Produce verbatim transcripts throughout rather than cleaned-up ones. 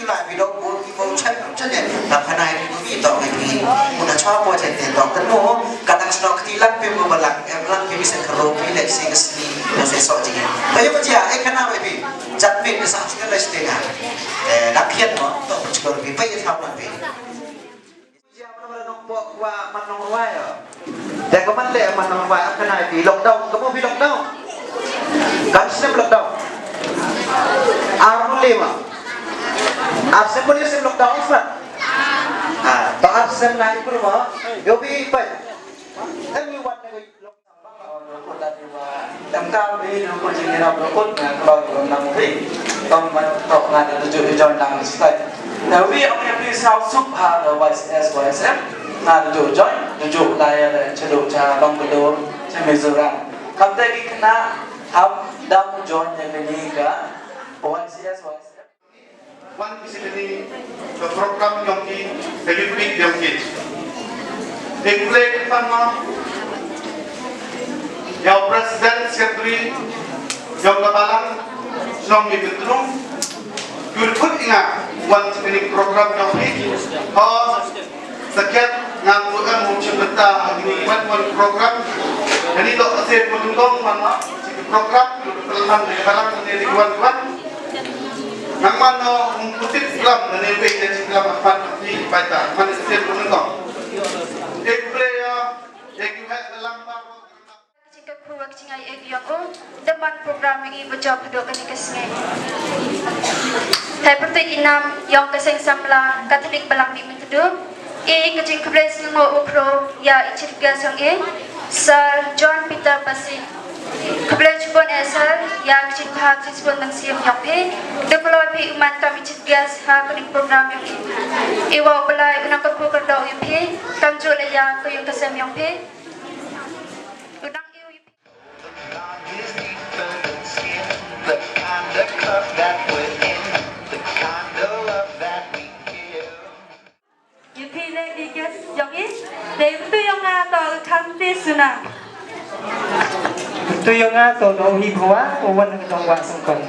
Lai phi dok bu ki bom chai chai ne. Tang khanai phi bu ki dok ne phi. Mun na chwa po chai te dok kan mo. Ka tang sno kti lak phi bu ba lak. Em lak phi bi sen kharo phi lek si ka sni. Yo se so ji. Ta yo ba jia e khana ba phi. Chat phi ka sa ka lai ste na. Eh, dak hian mo. To chikor phi pa ye thap na phi. Jia man ba nong pok wa man nong rwai. Te ka man le man nong rwai ap khanai phi lockdown, ka mo phi lockdown. Kan snem lockdown. Ar mun lima. Ar snem mun snem lockdown smat. Ah, to ar snem na ikur mo. Yo bi pai. Em you want to lockdown. Tangka bi ruku jingirap ruku na kalau ruku nang ri. Tong man tok nga da tuju join nang stai. Na wi ong ya bi sau sup ha da Y C S Y S M. Nga da tuju join tuju laya da chadu cha long kedur cha Mizoram. Kam te ki kena ham dam join ya kini ka Y C S Y S M. Wan ki sini ka program yong ki ka youth week yong ki. Dei kule ka tang ma ya u president secretary yong ka balang shnong ki Bintnung. Ki u khut i nga wan sini program yong ki. Ha. Sakhiat nga ku em u chim bynta ha kini ki wan wan program. Kani dok ka sien wan nyngkong wan ma chi ki program. Pelman di balang ni di wan wan. Nang man no um kutip klam kani wei ni chi klam apat ni baita man ni sien wan nyngkong. Ek player ek yu hai dalam baru. Ka jingkyrkhu ka jingai ïeit ïong u, da man program ïong i ba jop haduh kane ka sngi. Thai pyrtuid i nam ïong ka seng samla Katholik Balang Mihmyntdu, i ka jingkhublei sngewnguh u khro ïa i chief guest ïong i, Sir John Peter Basing. Khublei chibun eh Sir ïa ka jingbha ka jingsbun mynsiem ïong phi, da kloi phi u man kam i chief guest ha kane ka program ïong i. I wa u Blai u nang kyrkhu kyrdoh ïa phi, kamjooh leh ïa ka ïing ka sem ïong phi. U nang ïa u Ïa phi leh ki guest jong i, te tu yong nga to kham ti suna. Tu yong nga to do hi bwa, o wan ka dong wa sengkon.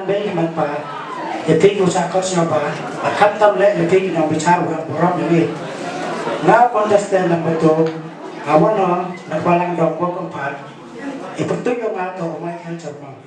Bei ki man pa, ïa phi ki u sakor sngewbha, bad khamtam leh ïa phi ki nongbitar u ïa burom ïa ngi. Nga u contestant number two, nga wan na Balang Dong Bok Kempat, i pyrtuit ïa nga to u Michael Sharma.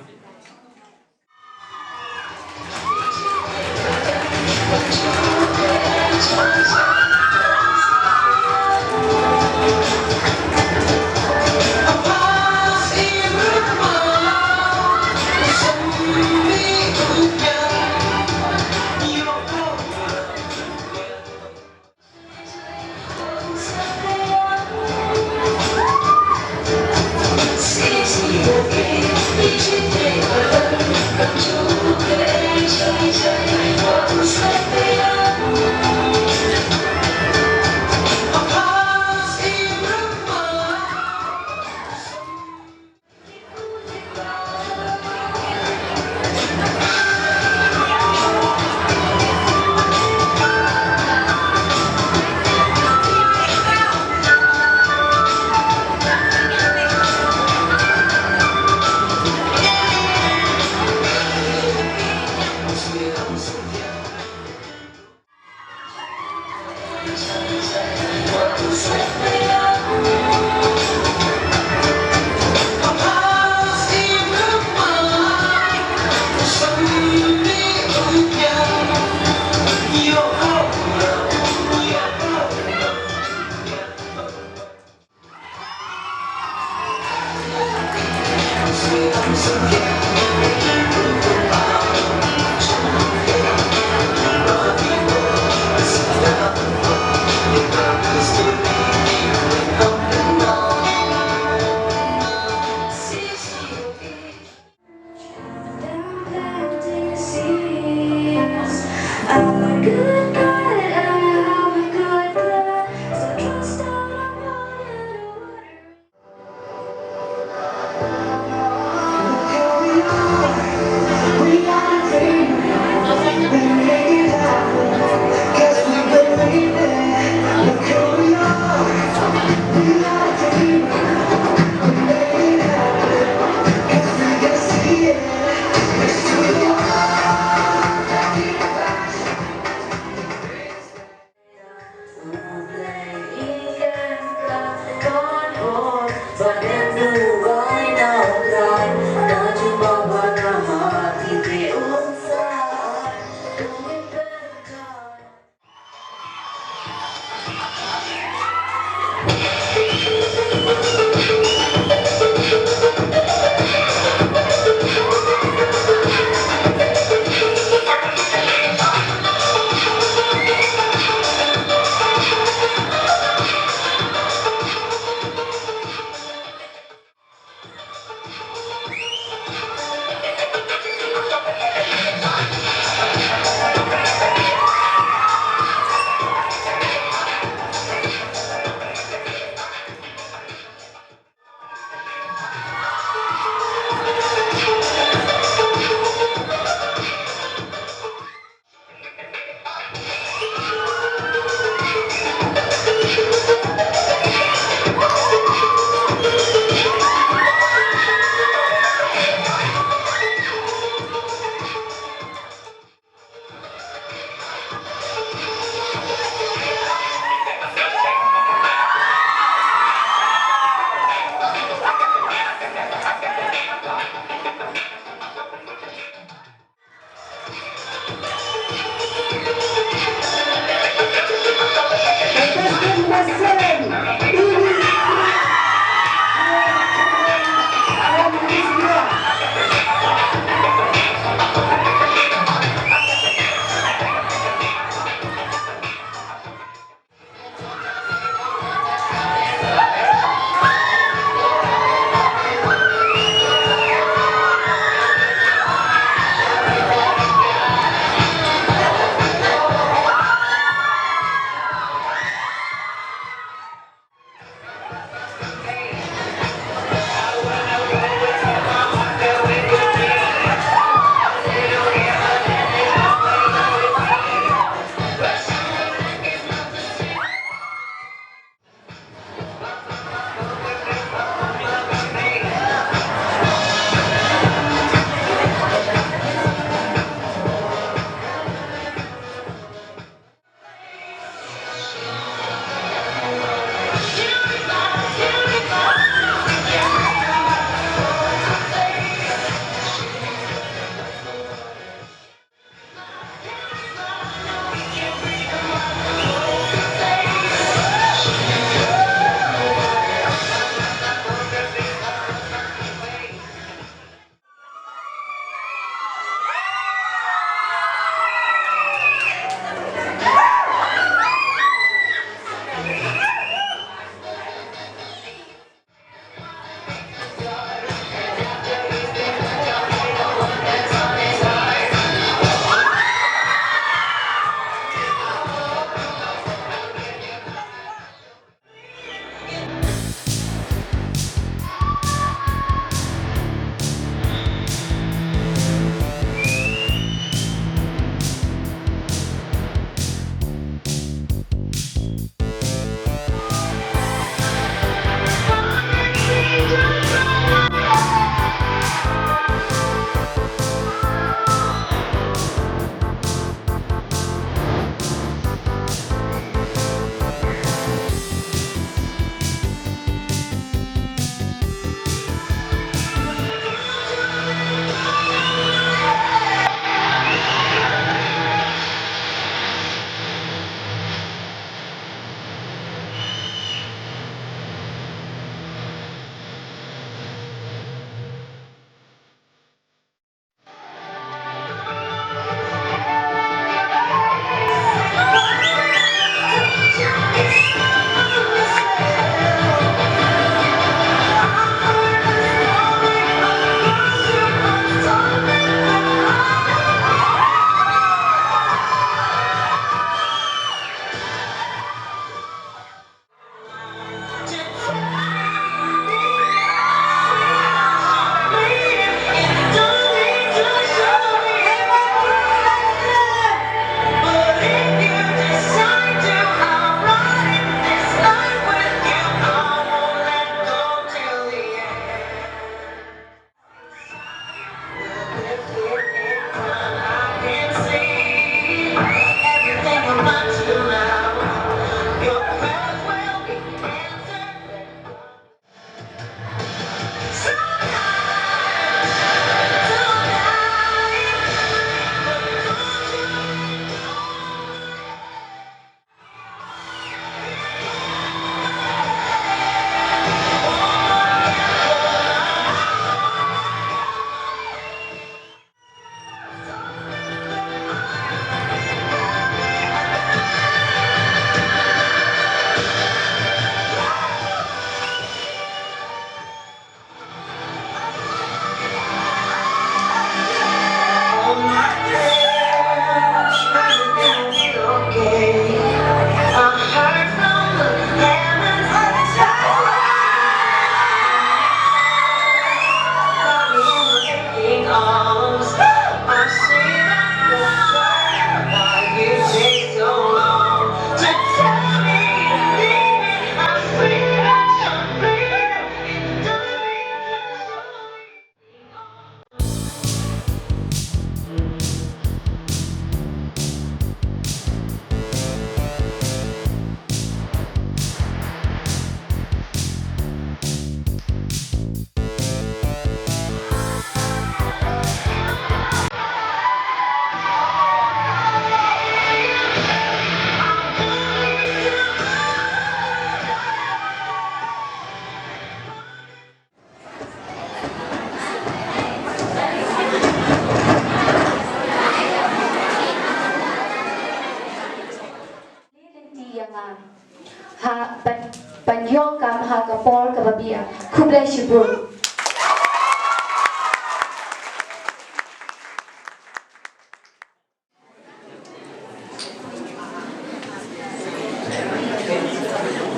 Ha ban, ban ïoh kam ha ka por kaba biang. Khublei shibun.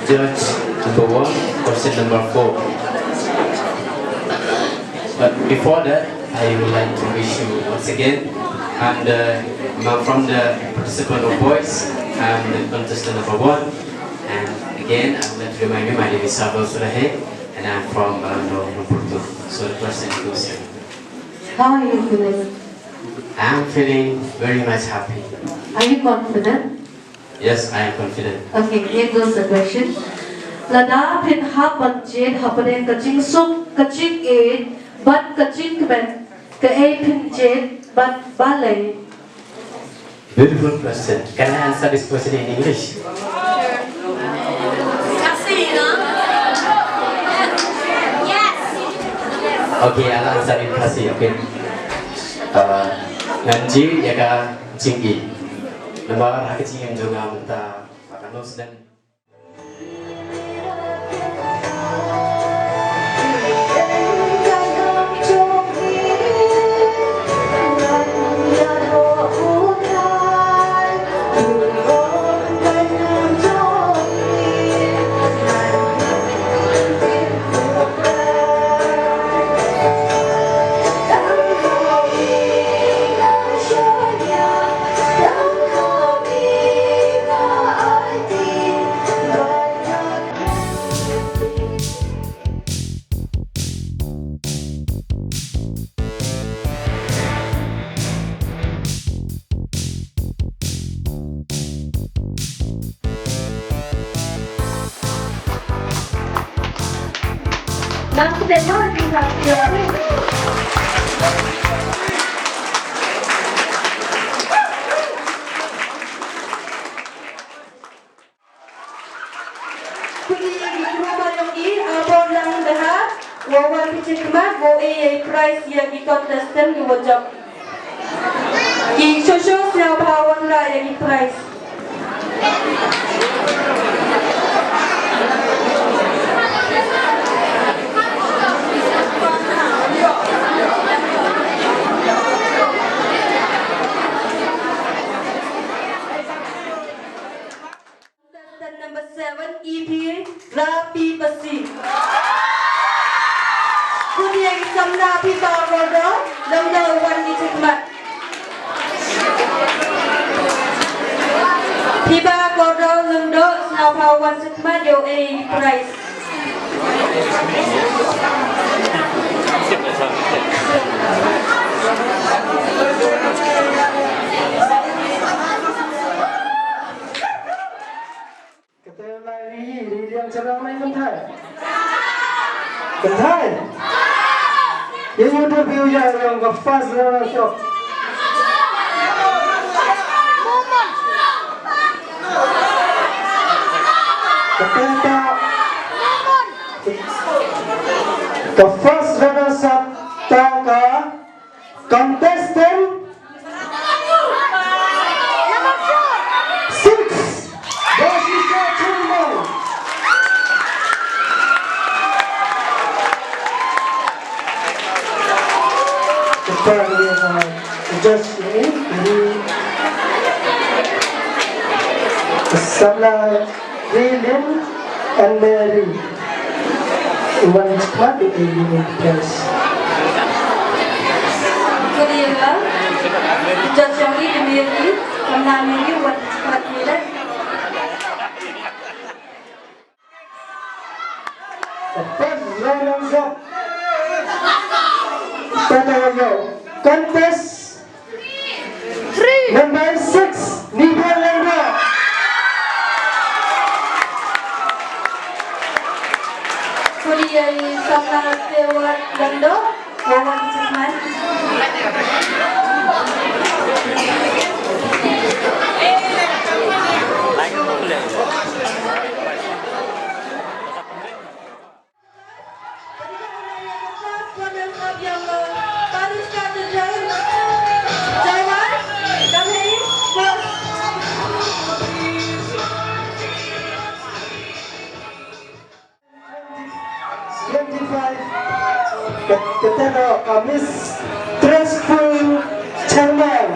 Judge number one, question number four. But before that, I would like to wish you once again, I'm the, I'm from the participant of boys, I'm the contestant number one, and again, I would like to remind you, my name is Sabal Surahe, and I'm from Balando, Maputo. So the question goes here. How are you feeling? I'm feeling very much happy. Are you confident? Yes, I am confident. Okay, here goes the question. Lada phin hap ban jied hapdeng ka jingsuk, ka jingïeit bad ka jingkmen, kaei phin jied bad balei? Beautiful question. Can I answer this question in English? Okay, I'll answer in Khasi, okay. Uh, ngan jied ïa ka jingïeit. Namar ha ka jingim jong nga mynta ba ka nongsiej. Khublei ïa ki kru ba ïong i, a bor lang da ha, wa wan pynjah khmat, wa e ïa i prize ïa ki contestant ki wa jop. Ki sho sho sngewbha wanrah ïa ki prize. Contestant number seven, E P, Rapi Pasi. Khublei ïa i samla Phiba Kordor Lyngdoh wan pynjah khmat. Phiba Kordor Lyngdoh, sngewbha wan pynjah khmat, yoh ei prize. Kata lai ri, ri liang charang nai kynthai. Kynthai. Ye yu dur biu ya yang ka first runners up. Kata ta. Ka first runners up ta ka contestant six, Dashisha Chunmang. Kita boleh, uh, adjust ini, jadi sama Rilin and Mary. Wan pynjah khmat ïa i prize. Khublei ïa ka. Judge jong ngi, i Mary, samla Mary, wan pynjah khmat ïa i. The first runners up. Tata yo. Contest Number six, Nibia Lyngdoh. Khublei ïa i samla Stewart Lyngdoh, wa wan pynjah khmat. twenty-five, ka, kata ka, ka Miss Trustful Chairman.